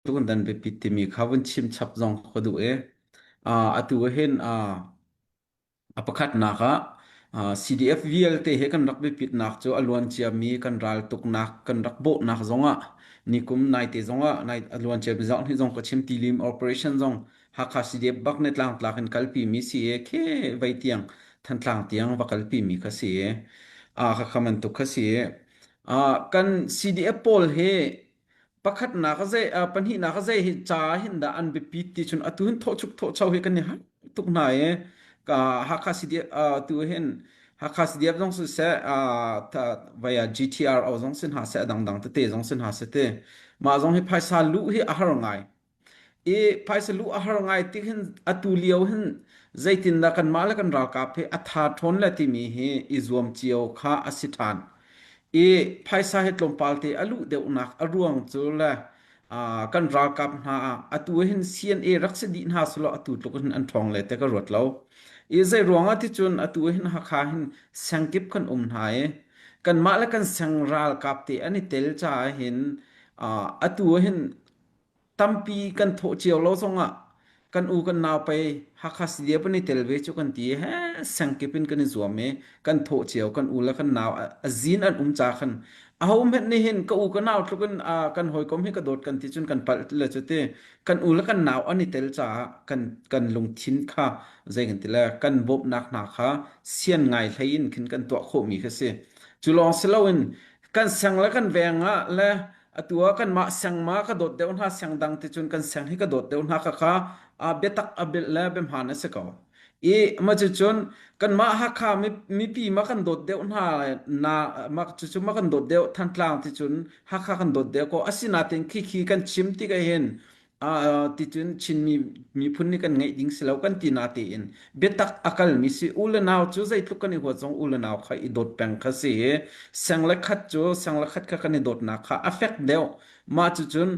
tuk in dan biapit timi kha vun chim chap zong ka duh i atu hin a pakhatnak ah CDF vialte he kan rak biapitnak cu a luan ciami kan raltuknak kan rak bawhnak zongah nikum naite zongah nai a luan ciami zong hi zong ka chim tilim operation zong Hakha CDF bak ne tlangtlak in kalpi mi si e khe vei tiang Thantlang tiang va kalpi mi kha si e a kha kha bantuk kha si e kan CDF pawl hi Pakhatnak a zei pahnihnak a zei hi ca hin dah an biapit ti cun atu hin thawhchuk thawhcho hi kan i harh tuk hna i ka Hakha CDF tu hin Hakha CDF zong siseh vai ah GTRO zong si hna seh a dangdang tete zong si hna seh ti mah zong hi phaisa luh hi a har ngai. I phaisa luh a har ngai tik hin atu lio hin zeitindah kanmah le kan ralkap hi a tha ṭhawn le timi hi i zuam cio kha a si ṭhan. I phaisa hi tlawmpal te a luh deuhnak a ruang cu le kan ralkap hna ah atu hin CNA rak si dih hna selaw atu tluk hin an ṭhawng le te ka ruat lo. I zei ruangah ti cun atu hin Hakha hin sengkip kan um hna i kanmah le kan seng ralkap te an i tel caah hin atu hin tampi kan thawh cio lo zongah kan u kan nau pei Hakha CDF an i tel ve cu kan ti he sengkip in kan i zuam i kan thawh cio kan u le kan nau a zin an um ca khan aho hmenh nih hin ka u ka nau tluk in kan hawikom hi ka dawt kan ti cun kan palh le cu ti kan u le kan nau an i tel caah kan kan lungthin kha zei kan ti le kan bawmhnak hna kha sian ngai hlei in khin kan tuah khawhmi kha si cu lawng si loin kan seng le kan veng ah le Atu ah kanmah seng ma ka dawt deuh hna seng dang ti cun kan seng hi ka dawt deuh hna khakha biatak a bilh le biahmaan a si ko. I ma cucun kanmah Hakha mipi ma kan dawt deuh hna na ma cucu ma kan dawt deuh Thantlang ti cun Hakha kan dawt deuh ko asinain khikhi kan chim tik ahhin ticun Chinmi miphun nih kan ngeih ding si lo kan ti na tein biatak a kalmi si u le nau cu zeitluk kan i huat zong u le nau kha i dawt peng kha si i seng le khat cu seng le khat kha kan i dawtnak kha a fek deuh mah cucun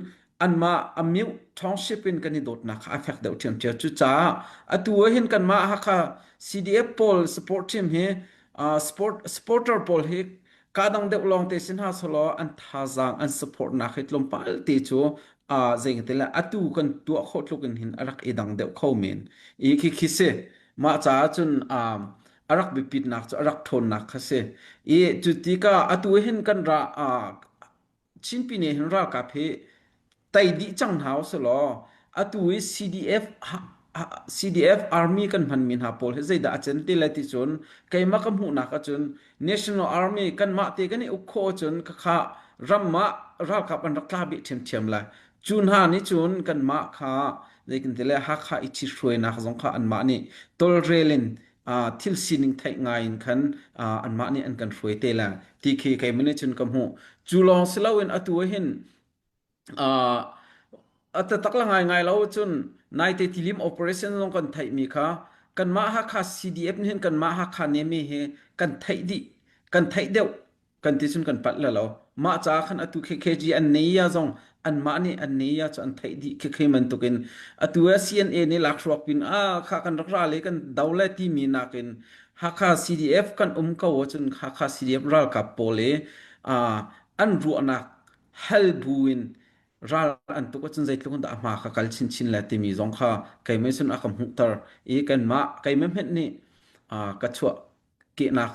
anmah a mute township in kan i dawtnak kha a fek deuh ṭhiamṭhiam cucaah atu ah hin kanmah Hakha CDF pawl support team hi sport supporter pawl hi Kaa dang deuh lawngte si hna selaw an thazaang an support nak hi tlawmpal te cu zei ti le atu kan tuah khawh tluk in hin a rak i dang deuh kho men. I khi khi si. Mah caah cun a rak biapitnak cu a rak ṭhawnnak kha si. I cu tikah atu hin kan ra Chinpi nih hin ralkap hi tei dih cang hna usih law atu i CDF CDF Army kan hmanmi hna pawl hi zeidah a cen ti le ti cun keimah ka hmuhnak ahcun National Army kanmah te kan i uk khawh ahcun khakha ram ah ralkap an rak tla bih ṭhiamṭhiam lai. Cu hna nih cun kanmah kha zeitin ti le Hakha i ṭhithruainak zong kha anmah nih tawlrel in thil sining theih ngai in khan anmah nih an kan hruai te lai ti khi keimah nih cun ka hmuh. Cu lawng si loin atu ah hin a taktak le ngaingai lo cun naite tilim operation zong kan theihmi kha kanmah Hakha CDF nih hin kanmah Hakha nemi hi kan theih dih kan theih deuh kan ti cun kan palh le lo mah caah khan atu KKG an nei ya zong anmah nih an nei ya cu an theih dih khekhe bantukin atu ah CNA nih lakhruak pin a kha kan rak ra le kan do le timi nakin Hakha CDF kan um ko ahcun Hakha CDF ralkap pawl i an ruahnak hal buin ral an tuk ahcun zeitluk in dah a hma kha kal chinchin le timi zong kha keimah cun a ka hmuhter i kanmah keimah hmenh nih ka chuah kehnak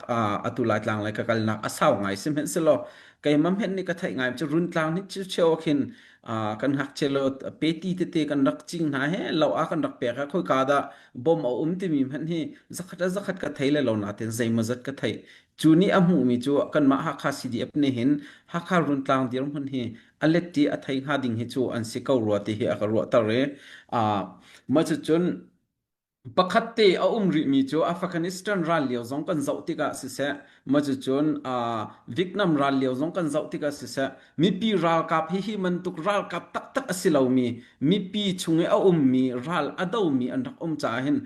atu Laitlang le ka kalnak a sau ngai sihmanhsehlaw keimah hmenh nih ka theih ngai cu Runtlang nih cheu khin kan ngakchia lo peti tete kan rak cing hna he lo ah kan rak pek ah khoika dah bom a um timi hmanh hi zakhat a zakhat ka thei le lo natin zeimawzat ka theih Cu nih a hmuhmi cu kanmah Hakha CDF nih hin Hakha Runtlang dirhmun hi a let i a thei hnga ding hi cu an si ko rua ti hi a ka ruahter i mah cucun pakhat te a um rihmi cu Afghanistan ral lio zong kan zoh tikah siseh mah cucun Vietnam ral lio zong kan zoh tikah siseh mipi ralkap hi hi bantuk ralkap taktak a si lomi mipi chung i a ummi ral a domi an rak um caah hin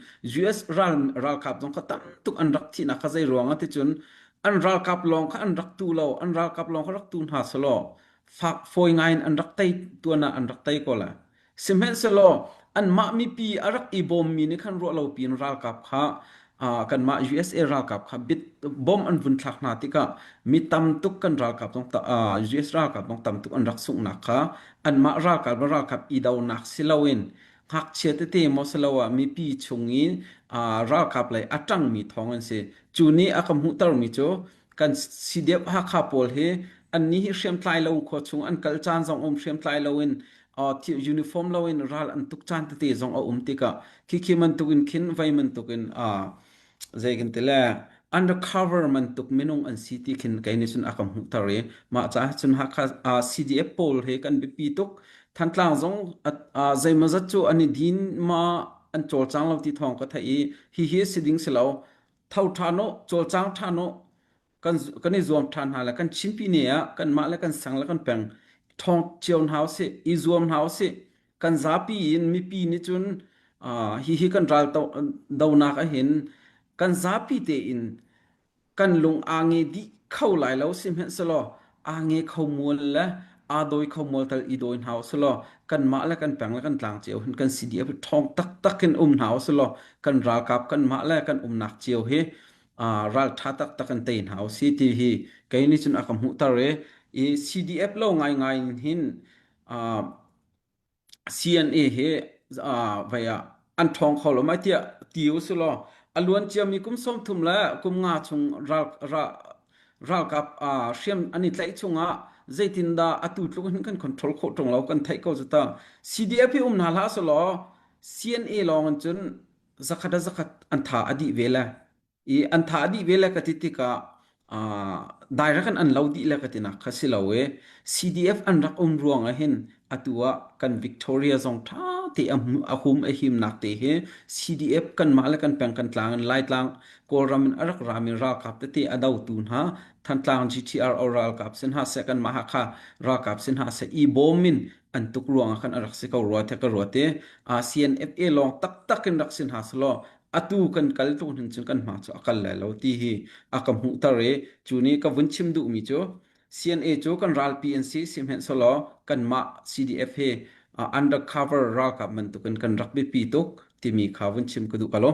US ral ralkap zong kha tam tuk an rak thihnak kha zei ruang ah ticun an ralkap lawng kha an rak tu lo an ralkap lawng kha rak tu hna selaw fak fawi ngai in an rak tei tuan ah an rak tei ko la sihmanhsehlaw anmah mipi a rak i bawmmi nih khan ruah lo piin ralkap kha. Kanmah USA ralkap kha bit bom an vun thlak hna tikah mi tam tuk kan ralkap zong US ralkap zong tam tuk an rak sunghnak kha anmah ralkap le ralkap i donak si loin ngakchia tete maw siloah mipi chung i ralkap lei a ṭangmi thawng an si. Cu nih a ka hmuhtermi cu kan CDF Hakha pawl hi annih hi hriamtlai lo khua chung an kal caan zong um hriamtlai loin uniform loin ral an tuk caan tete zong a um tikah khikhi bantukin khin vei bantukin zei kan ti le undercover bantuk minung an si ti khin kei nih cun a ka hmuhter i mah caah cun Hakha CDF pawl hi kan biapi tuk. Thantlang zong zeimawzat cu an i din ma an cawlcang lo ti thawng ka theih i hihi si ding si lo. Tho ṭhan u, cawlcang ṭhan u, kan kan i zuam ṭhan hna le kan Chinpi ne ah kanmah le kan sang le kan peng ṭhawng cio hna usih, i zuam hna usih. Kan zapi in mipi nih cun hihi kan ral donak ahhin kan zapi tein kan lung aa nge dih kho lai lo sihmanhsehlaw aa nge kho mual le aa dawi kho mual tal i dawi hna usih kanmah le kan peng le kan tlang cio hin kan CDF ṭhawng taktak in um hna usih law kan ralkap kanmah le kan umnak cio hi ralṭha taktak in tei hna usih ti hi kei nih cun a ka hmuhter i i CDF lo ngaingai in hin CNA hi vei ah an ṭhawng kho lo mai tiah ti u si law a luan ciami kum 30 le kum nga chung ral, ral, ralkap hriam an i tlaih chungah zeitindah atu tluk hin kan control khawh ṭung lo kan theih ko cu ta. CDF hi um hna hlah selaw CNA lawng in cun zakhat a zakhat an tha a dih ve le i an tha dih ve le ka ti tikah direct in an lo dih le ka tinak kha si lo i CDF an rak um ruang ah hin atu ah kan Victoria zong ṭha te a hum a himnak te hi CDF kanmah le kan peng kan tlang in Laitlang Kawlram in a rak rami ralkap tete a dotu hna Thantlang GTRO ralkap sin hna seh kanmah Hakha ralkap sin hna seh i bawm in an tuk ruang ah khan a rak si ko rua te ka ruat i CNFA lawng taktak in rak si hna selaw atu kan kal tluk hin cun kan hma cu a kal lai lo ti hi a ka hmuhter i cu nih ka vun chim duhmi cu CNA cu kan ralpi an si sihmanhsehlaw kanmah CDF hi undercover ralkap bantukin kan rak biapi tuk timi kha vun chim ka duh ka lo.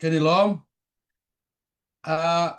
Kan i lawm. Uh,